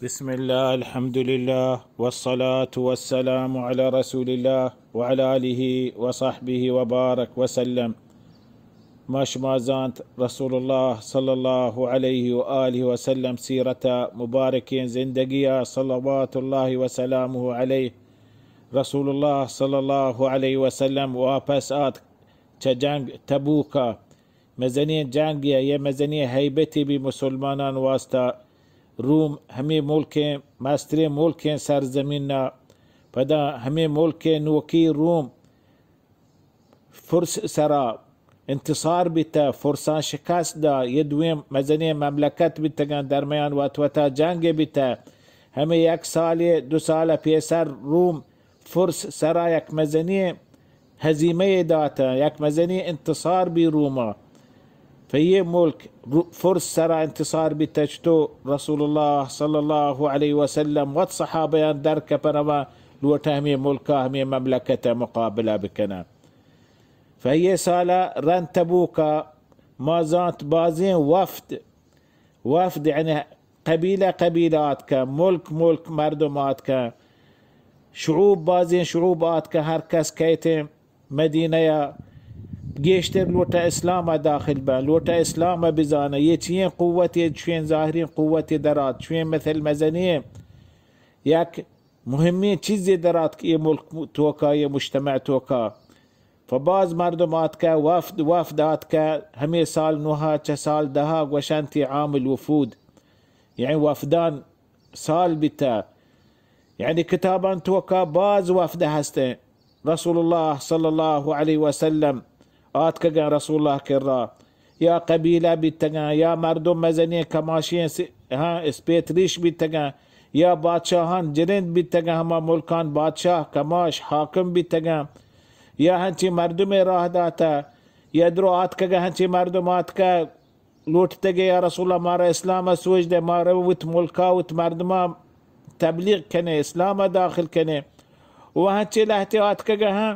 بسم الله، الحمد لله، والصلاة والسلام على رسول الله وعلى آله وصحبه وبارك وسلم. ما شما زانت رسول الله صلى الله عليه وآله وسلم سیرت مبارکیں زندگی، صلوات الله وسلامه عليه. رسول الله صلى الله عليه وسلم واپس آت چہ جنگ تبوکا. مزنیں جنگے ء، یے مزنیں ہیبتے بی مسلمانان واسطہ. روم ہمے ملکیں مستریں ملکیں سرزمین ء، پدا ہمے ملکیں نوکی روم فرس سرا انتصار بیتہ، فرساں شکست دا، یہ دوئیں مزنیں مملکت بیتگاں، درمیان وت وتا جنگ بیتہ. ہمے یک سالے دو سال پیسر روم فرس سرا یک مزنیں ہزیمہ یے داتہ، یک مزنیں انتصار بی روما. فہ یہ ملک رو-، فرس سرا انتصار بیتہ، چتو رسول اللہ صلی اللہ علیہ وسلم وت صحابیان در کپنہ و لوٹہ ہمے ملکا، ہمے مملکت مقابلہ بکنہ. فہ یہ سالا رند تبوکا ما زانت بازیں وفد، وفد یعنی قبیلہ قبیلہ آتکہ، ملک ملک مردم آتکہ، شعوب، بازیں شعوب آتکہ، ہر کس کیتیں مدینہ یا گیشتر لوٹہ اسلام داخل بہ، لوٹہ اسلام بزانہ، یہ چین قوت، یہ چین ظاہرین قوت درات، چین مثل مزنی یک مہمیں چیزے درات کہ یہ ملک توکا، یہ مجتمع توکا. فہ باز مردم آتکہ، وفد، وفد آتکہ، ہمے سال نوہا چہ سال دہا گوشنتی عام الوفود، یعنی وفدان سال بیتہ. یعنی کتابان توکا باز وفد ہستیں. رسول اللہ صلی اللہ علیہ وسلم آتکگاں رسول اللہ کرا، یا قبیلہ بیتگاں، یا مردم مزنیں کماشیں س-، ہاں، اسپیت ریش بیتگاں، یا بادشاہان جنند بیتگاں، ہما ملکان بادشاہ، کماش، حاکم بیتگاں، یا ہنچیں مردمے راہ داتہ، یا درو آتکگاں ہنچیں مردم آتکہ، لوٹتگے یا رسول اللہ مارا اسلام سوج دے، مارا وت ملکا وت مردما تبلیغ کنے، اسلام داخل کنے. و ہنچیں لہتے آتکگاں ہاں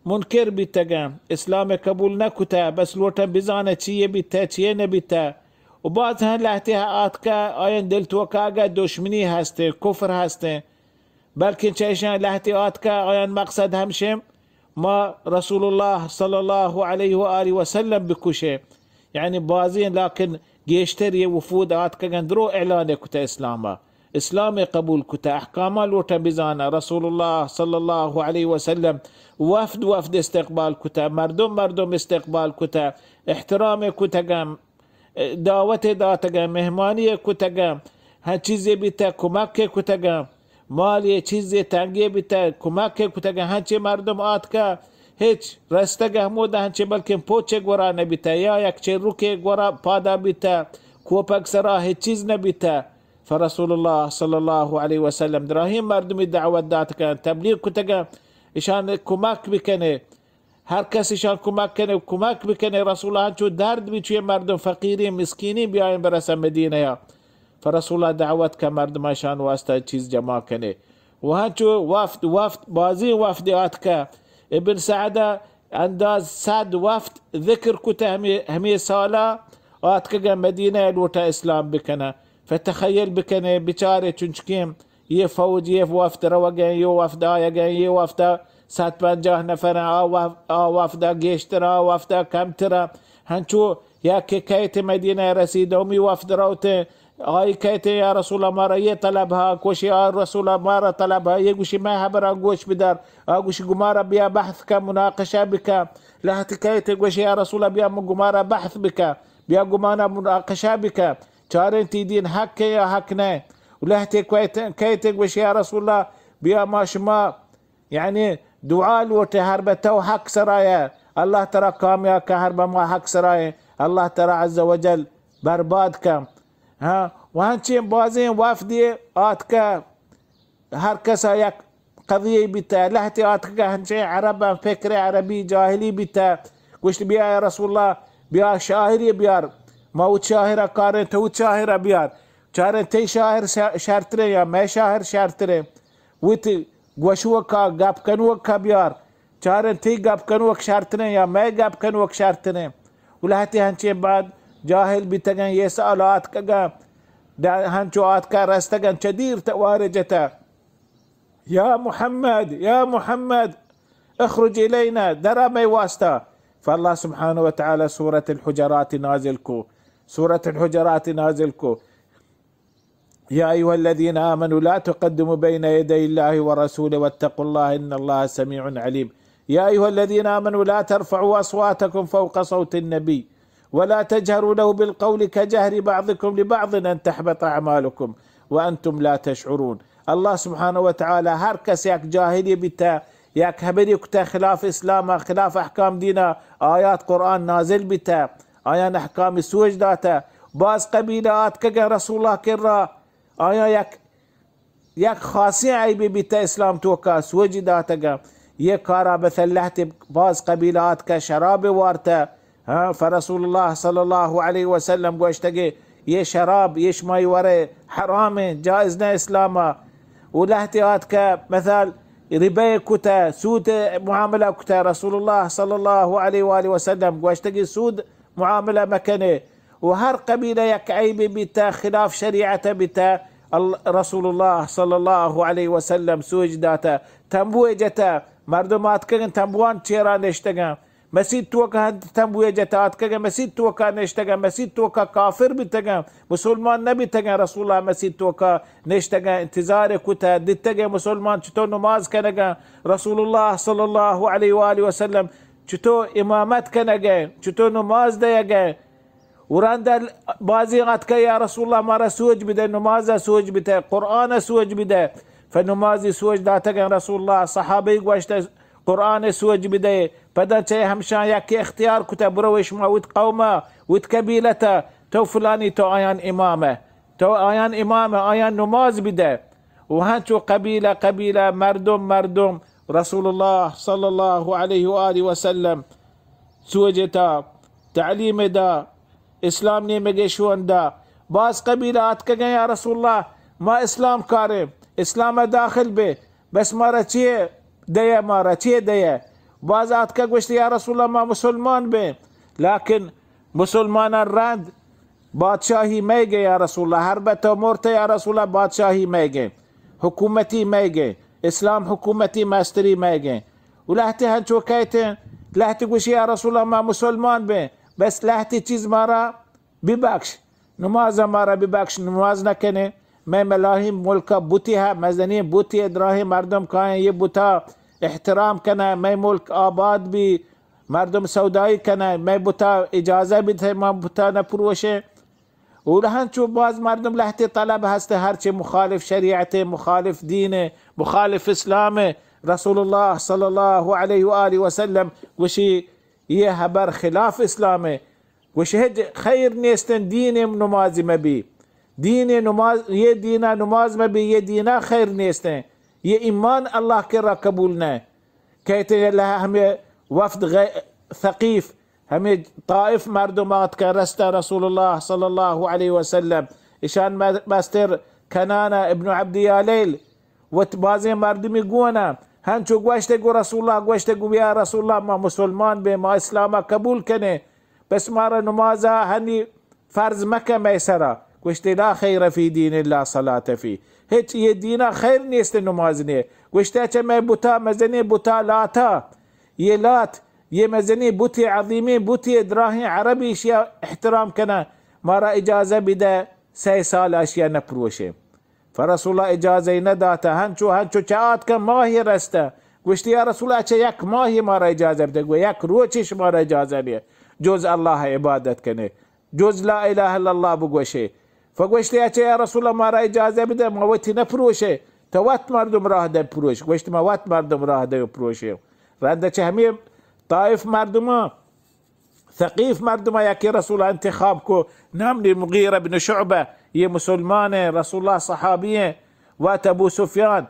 منکر بیتگاں، اسلام قبول نہ کتہ، بس لوٹاں بزانہ چیے بیتہ، چیے نہ بیتہ. و باز ہاں لہتے آتکہ آیان دل توکا اگہ دشمنی ہستیں، کفر ہستیں، بلکن چہ ایشاں لہتے آتکہ آیان مقصد ہمشیں ما رسول اللہ صلی اللہ علیہ و آلہ وسلم بکشیں. یعنی بازیں، لیکن گیشتر یہ وفود آتکگن درو اعلان کتہ اسلاما، اسلام قبول کتہ، احکاما لوٹہ بزانہ. رسول اللہ صلی اللہ علیہ وسلم وفد وفد استقبال کتہ، مردم مردم استقبال کتہ، احترام کتگن، دعوت داتگن، مہمانی کتگن، ہر چیزے بیتہ کمک کتگن، مالے چیزے تنگے بیتہ کمک کتگن، ہنچیں مردم آتکہ ہچ رستگہ ہمودا ہنچیں بلکن پوچے گورا نبیتہ، یا یک چرکے گورا پادا بیتہ، کوپگ سرا ہچ چیز نبیتہ. فرسول اللہ صلی اللہ علیہ وسلم دراہیں مردمی دعوت داتگن، تبلیغ کتگن، اشان کمک بکنے. ہر کس اشان کمک کنے، کمک بکنے. رسول اللہ انچو درد بی چوئے مردم فقیریں مسکینیں بیائیں برسن مدینہ یا. فرسول اللہ دعوت کا مردم اشان واسطہ چیز جمع کنے. و ہنچو وفد، وفد، بازیں وفد آتکہ. ابن سعد انداز صد وفد ذکر کتہ ہمے، ہمے سالا آتکگہ مدینہ لوٹہ اسلام بکنہ. فتخیل بکنے، بچارے چنچکیں یہ فوج، یہ وفد روگیں، یہ وفد آیگیں، یہ وفد صد پنجاہ نفر، آ وف-، آ وفد گیشتر، آ وفد کمتر. ہنچو یک کہ کیت مدینہ رسید، ہمی وفد روتے، آئی کیت یا رسول اللہ مارا یہ طلب ہا، کوشی آ رسول اللہ مارا طلب ہا، یہ گوشی میں حبرا گوش بدار، آ گوشی گمارا بیا بحث کا، مناقشہ بکا. لہت کیت گوشی یا رسول اللہ بیا گمارا بحث بکا، بیا گمانا مناقشہ بکا. چاریں تی دین حق ہے یا حق نہ؟ و لہتے کویت-، کیت گوشی یا رسول اللہ بیا ما شما یعنی دعا لوٹے ہر بہ تو حق سرائے، اللہ ترا کامیاب کا، ہر بہ ما حق سرائے، اللہ ترا عز و جل برباد کا. ہاں، و ہنچیں بازیں وفدی آتکہ ہر کسا یک قضیہ بیتہ، لہتے آتکگہ ہنچیں عرب فکر عربی جاہلی بیتہ، گوشت بیا یا رسول اللہ، بیا شاعری بیار، ما وت شاعرہ کاریں، تو وت شاعرہ بیار، چاریں تئی شاعر شا-، شرتریں یا مئے شاعر شرتریں، وت گوشوکا گپ کنوکا بیار، چاریں تئی گپ کنوک شرتریں یا مئے گپ کنوک شرتریں. و لہتے ہنچیں بعد جاہل بیتگیں، یہ سال آتکگہ، دا ہنچو آتکا رستگن چہ دیر توار جتا، یا محمد، یا محمد، اخرج الینا، درا مئے واسطہ۔ فاللہ سبحانہ و تعالی سورۃ الحجرات نازل کو، سورۃ الحجرات نازل کو، یا ایھا الذین آمنوا لا تقدموا بین یدی اللہ ورسولہ واتقوا اللہ ان اللہ سمیع علیم۔ یا ایھا الذین آمنوا لا ترفعوا اصواتکم فوق صوت النبی ولا تجهروا له بالقول كجهر بعضكم لبعض أن تحبط أعمالكم وأنتم لا تشعرون۔ اللہ سبحانہ و تعالی ہر کس یک جاہلی بیتا، یک حبری کتا خلاف اسلام، خلاف احکام دینا، آیات قرآن نازل بیتا، آیان احکام سوج داتا۔ باز قبیلہ آتکگن رسول اللہ کرا، آیان یک یک خاصیں عیبے بیتہ اسلام توکا سوجی داتگا۔ یہ کارا بث لہتے باز قبیلہ آتکہ شراب وارتہ۔ ہاں، فرسول اللہ صلی اللہ علیہ وسلم گوشتگے، یہ شراب، یہ شمائی ورے حرامیں، جائز نہ اسلاما۔ و لہتے آتکہ مثال ربے کتہ، سود معاملہ کتہ، رسول اللہ صلی اللہ علیہ وآلہ وسلم گوشتگے سود معاملہ مکنے۔ و ہر قبیلہ یک عیبے بیتہ، خلاف شریعت بیتہ، ال-، رسول اللہ صلی اللہ علیہ وسلم سوج داتہ، تمبوئے جتہ، مردم آتکگن تمبوان چیرا نشتگن، مسیت توکا ہند تمبوئے جتہ، آتکگن مسیت توکا نشتگن، مسیت توکا کافر بیتگن، مسلمان نہ بیتگن، رسول اللہ مسیت توکا نشتگن، انتظار کتہ، دیتگن مسلمان چطور نماز کنگن، رسول اللہ صلی اللہ علیہ وآلہ وسلم چطور امامت کنگے، چطور نماز دیگے۔ و رندا بازی آتکہ، یا رسول اللہ، مارا سوج بدے، نماز سوج بدے، قرآن سوج بدے۔ فنمازی سوج داتگن رسول اللہ، صحابی گوشتہ، قرآن سوج بدے۔ پدا چہ ہمشان یکی اختیار کتہ، برو شما وت قوما، وت قبیلتا، تو فلانی تو آیان امامہ، تو آیان امامہ، آیان نماز بدے۔ و ہنچو قبیلہ قبیلہ، مردم مردم، رسول اللہ صلی اللہ علیہ وآلہ وسلم سوجتا، تعلیم دا، اسلام نیمگے شون دا۔ باز قبیلہ آتکگیں، یا رسول اللہ، ما اسلام کاریں، اسلام داخل بے، بس مارا چیے دئے، مارا چیے دئے؟ باز آتکہ گوشت، یا رسول اللہ، ما مسلمان بے، لیکن مسلمانان رند بادشاہی مئیگے یا رسول اللہ، ہر بت و مرتے یا رسول اللہ، بادشاہی مئیگے، حکومتی مئیگے، اسلام حکومتی مستری مئیگے۔ و لہتے ہنچو کہتے، لہتے گوشی، یا رسول اللہ، ما مسلمان بیں، بس لہتے چیز مارا ببخش، نماز مارا ببخش، نماز نہ کنے۔ مئے ملاہیں ملک بوتی ہے، مزنیں بوتی ہے، دراہیں مردم کائیں، یہ بوتا احترام کنے، مئے ملک آباد بی، مردم سودائی کنے، مئے بوتا اجازہ بدے، ما بوتا نہ پروشیں۔ و ہنچو باز مردم لہتے طلب ہست، ہرچے مخالف شریعت، مخالف دین، مخالف اسلام، رسول اللہ صلی اللہ علیہ وآلہ وسلم گوشی، یہ ہبر خلاف اسلام۔ گوشی، ہچ خیر نیستیں دین نماز مبی، دین نماز، یہ دینا نماز مبی، یہ دینا خیر نیستیں، یہ ایمان اللہ کرا قبول نہ۔ کہتے ہیں، اللہ ہمیں وفد غی-، ثقیف، ہمیں طائف مردم آتکہ رستہ رسول اللہ صلی اللہ علیہ وسلم۔ اشان م-، مستر کنانہ ابن عبد یالیل وت بازیں مردمی گونا، ہنچو گوشتے گو رسول اللہ، گوشتے گو یا رسول اللہ، ما مسلمان بے، ما اسلام قبول کنے، بس مارا نمازا ہنی فرض مکہ مئے سرا۔ گوشتے، لا خیر فی دین لا صلاۃ فی۔ ہچ یہ دینا خیر نیست نماز نے۔ گوشتے، اچھا، مئے بتا، مزنیں بتا لاتا، یہ لات، یہ مزنیں بتے، عظیمیں بتے، دراہیں عربی اشیا احترام کنا، مارا اجازہ بدے، سئے سال اشیا نہ پروشے۔ فرسول اللہ اجازہ نہ داتا، ہنچو، ہنچو چہ آتکہ ماہی رستہ۔ گوشتی، یا رسول اللہ، اچھا یک ماہی مارا اجازہ بدے۔ گو، یک روچی شمارا اجازہ نیہ، جز اللہ عبادت کنے۔ جز لا الہ الا اللہ بگوشے۔ فگوشتی، اچھا یا رسول اللہ، مارا اجازہ بدے، ما وتی نپروشے، تو وت مردم راہ دے پروش۔ گوشت، ما وت مردم راہ دے پروشے۔ رند چہ ہمیں طائف مردمان، ثقیف مردمان یکی رسول اللہ انتخاب کو، نام نی مغیرہ بن شعبہ، یہ مسلمان ہیں، رسول اللہ صحابی ہیں، وت ابو سفیان،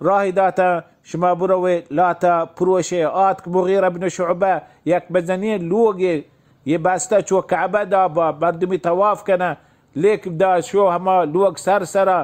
راہی داتہ، شما بروے لاتا پروشے۔ آتک مغیرہ بن شعبہ، یک مزنیں لوگے، یہ بستہ چو کعبہ دابا، مردمی طواف کنہ، لیک دا شو ہما لوگ سر سرا،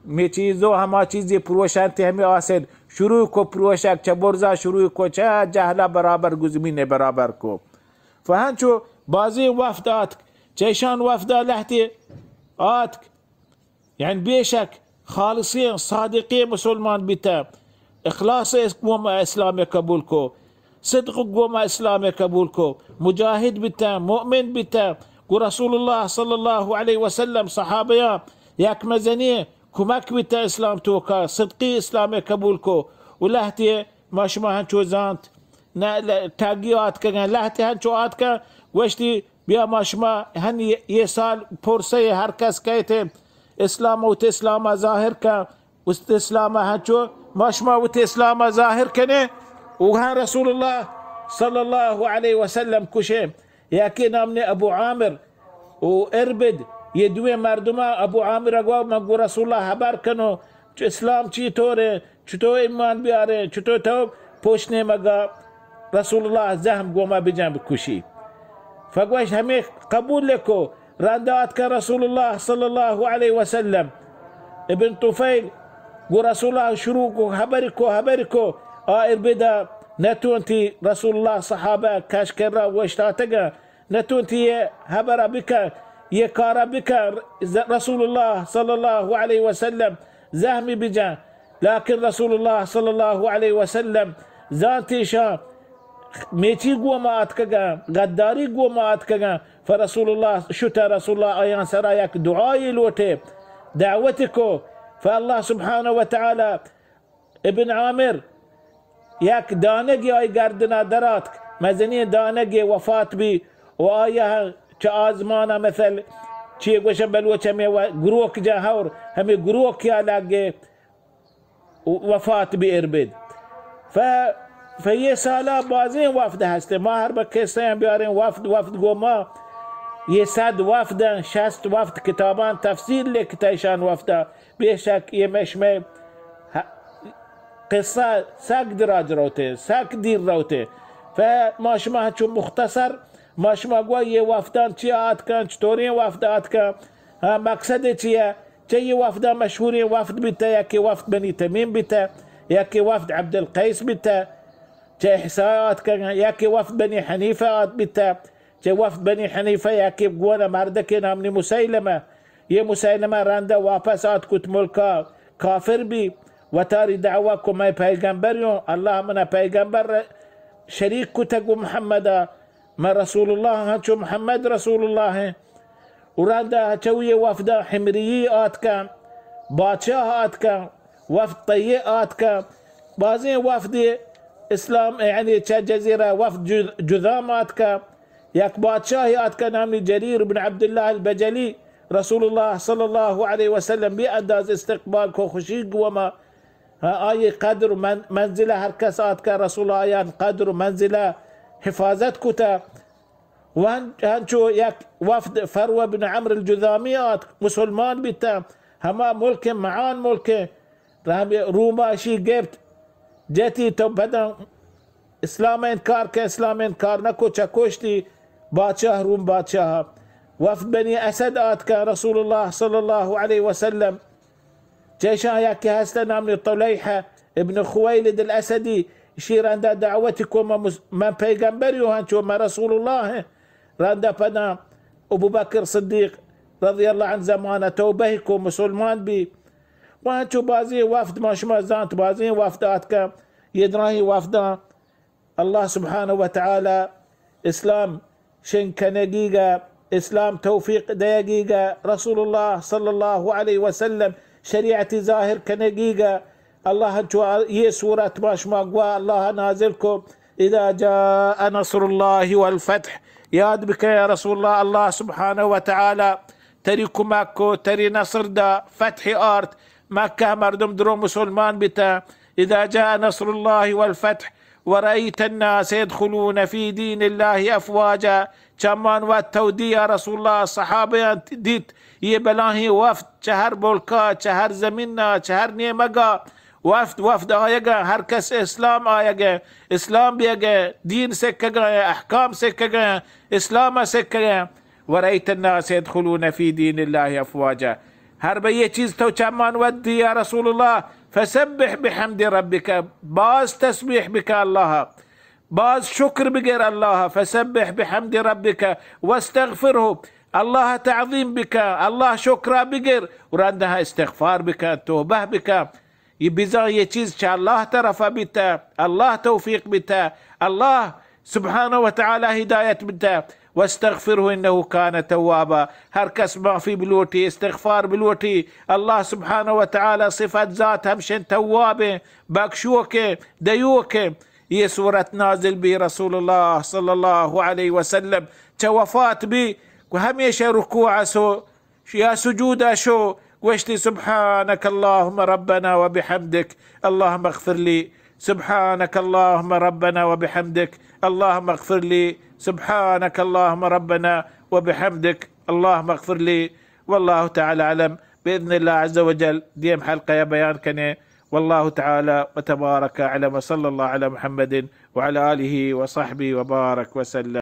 می چیزو ہما چیزی پروشنتی ہمیں آسن، شروع کو پروشک، چہ برزا شروع کو، چہ جہلا برابر گو زمین برابر کو۔ فہنچو بازیں وفد آتک، چہ اشان وفدا لہتے آتک، یعنی بے شک خالصیں صادقیں مسلمان بیتہ، اخلاص گوما اسلام قبول کو، صدق گوما اسلام قبول کو، مجاہد بیتہ، مؤمن بیتہ، گو رسول اللہ صلی اللہ علیہ وسلم صحابیاں یک مزنیں کمک بیتہ اسلام توکا، صدقی اسلام قبول کو، و لہتے ما شما ہنچو زانت، نہ ل-، ٹگی آتکگن، لہتے ہنچو آتکن، گوشتی بیا ما شما ہن یہ، یہ سال پرسے ہر کس کہتے اسلام وت اسلام ظاہر کن، وت اسلام ہنچو ما شما وت اسلام ظاہر کنے، و ہاں رسول اللہ صلی اللہ علیہ وسلم کشے، یکی نام نے ابو عامر و اربد، یہ دوئیں مردماں ابو عامر گوا من گو رسول اللہ حبر کنو، چو اسلام چی طورے، چطور ایمان بیارے، چطور تو پوشنے مگا رسول اللہ زہم گوما بجن بکشی۔ فگوش ہمیں قبول کو، رندا آتکن رسول اللہ صلی اللہ علیہ وسلم۔ ابن طفیل گو رسول اللہ شروع کو، حبر کو، حبر کو، آ اربدا نتونتی رسول اللہ صحابہ کش کرا وشتاتگا، نتونتی یہ حبر بکن، یہ کار بکن، ز-، رسول اللہ صلی اللہ علیہ وسلم زہمی بجن، لیکن رسول اللہ صلی اللہ علیہ وسلم زانتی شان میچی گوما آتکگاں، غداری گوما آتکگاں، فرسول اللہ شتہ، رسول اللہ آیان سرا یک دعائی لوٹے، دعوت کو، فاللہ سبحانہ و تعالی ابن عامر یک دانگی آئی گردنا دراتک، مزنی دانگی وفات بی، و آیا چہ آزمانا مثل چی گوشن بلوچ ہمیں و-، گروک جا ہور، ہمیں گروک یا لگے، وفات بی اربد۔ ف-، ف یہ سالا بازیں وفد ہستے۔ ما ہر بہ قصہ بیاریں وفد، وفد گو ما یہ صد وفد، شست وفد کتابان تفسیر لکھتہ ایشان وفدا۔ بے شک یہ مشمے ہ-، قصہ سک دراج روتے، سک دیر روتے۔ ف ما شما چو مختصر، ما شما گو یہ وفدان چی آتکن، چطوریں وفد آتکن، ہاں، مقصد چی ہے؟ چہ یہ وفداں مشہوریں وفد بیتہ، یکے وفد بنی تمیم بیتہ، یکے وفد عبدالقیس بیتہ، چہ احساء آتکگاں، یکے وفد بنی حنیفہ آت بیتہ، چہ وفد بنی حنیفہ یکے گون مردکے نامنی مسیلمہ، یہ مسیلمہ رندہ واپس آت کت ملکا کافر بی، وتاری دعوی کو مئے پیغمبر یوں، اللہ منا پیغمبر شریک کتگ گو محمدا، من رسول اللہ ہاں، چو محمد رسول اللہ ہیں۔ و رندا چوی وفدا حمری آتکن، بادشاہ آتکن، وفد طیہ آتکن، بازیں وفد اسلام یعنی چہ جزیرہ وفد جذ-، جذام آتکن، یک بادشاہ آتکن نامی جریر بن عبداللہ البجلی، رسول اللہ صلی اللہ علیہ وسلم بے انداز استقبال کو خوشی گوما۔ ہاں، آئی قدر و من-، منزلہ ہر کس آتکہ رسول آیان قدر و منزلہ حفاظت کتہ۔ و ہن-، ہنچو یک وفد فروہ بن عمرو الجذامی آتک، مسلمان بیتہ، ہما ملک معان ملک، رحم-، روما اشی گپت، جتی تو بدن اسلام انکار کہ اسلام انکار نکو چہ کشتی بادشاہ روم بادشاہ۔ وفد بنی اسد آتکہ رسول اللہ صلی اللہ علیہ وسلم۔ چہ ایشاں یکے ہستہ نام طلیحہ ابن خویلد الاسدی، اشی رندا دعوت کو من مس-، من پیغمبری و ہنچو من رسول اللہ ہیں۔ رندا پدا ابوبکر صدیق رضی اللہ عنہ زمانہ توبہ کو مسلمان بی۔ و ہنچو بازیں وفد ما شما زانت، بازیں وفد آتکہ، یہ دراہیں وفداں اللہ سبحانہ و تعالی اسلام شنگ کنگیگا، اسلام توفیق دیگیگا، رسول اللہ صلی اللہ علیہ وسلم شریعتی ظاہر کنگیگا۔ اللہ چو یہ سورت ما شما گوا اللہ نازل کو، اذا جاء نصر اللہ والفتح۔ یاد بکن یا رسول اللہ، اللہ سبحانہ و تعالی تری کمک کو، تری نصر دا، فتح آرت، مکہ مردم درو مسلمان بیتا۔ اذا جاء نصر اللہ والفتح ورأيت الناس يدخلون في دين الله أفواجا۔ چمان وت تو دی یا رسول اللہ، صحابیاں دیت، یہ بلاہیں وفد چہ ہر ملکا، چہ ہر زمینا، چہ ہر نیمگا وفد، وفد آیگا، ہر کس اسلام آیگا، اسلام بیگا، دین سکگا، احکام سکگا، اسلام سکگا۔ ورأيت الناس يدخلون في دين الله أفواجا۔ ہر بہ یہ چیز تو چمان ودی یا رسول اللہ، فسبح بحمد ربك، باز تسبیح بکن اللہ، باز شکر بگر اللہ، فسبح بحمد ربك واستغفره، اللہ تعظیم بکن، اللہ شکرا بگر، و رندہ استغفار بکن، توبہ بکن. یہ بزاں یہ چیز چہ اللہ طرف بیتا، اللہ توفیق بیتا، اللہ سبحانہ و تعالی ہدایت بیتا. واستغفره انه كان توابا. ہر کس معافی بلوٹی، استغفار بلوٹی، اللہ سبحانہ و تعالی صفت ذات ہمشن توابیں، بخشوکیں، دیوکیں. یہ سورت نازل بی، رسول اللہ صلی اللہ علیہ وسلم چہ وفات بی، و ہمیشہ رکوع سو یا سجود شو، گوشتی: سبحانك اللهم ربنا وبحمدك، اللهم اغفر لي. سبحانك اللهم ربنا وبحمدك، اللهم اغفر لي. سبحانك اللهم ربنا وبحمدك، اللهم اغفر لي. والله تعالى أعلم. بإذن الله عز وجل دیم حلقہ بیان کنے. والله تعالى وتبارك أعلم، وصلى الله على محمد وعلى آله وصحبه وبارك وسلم.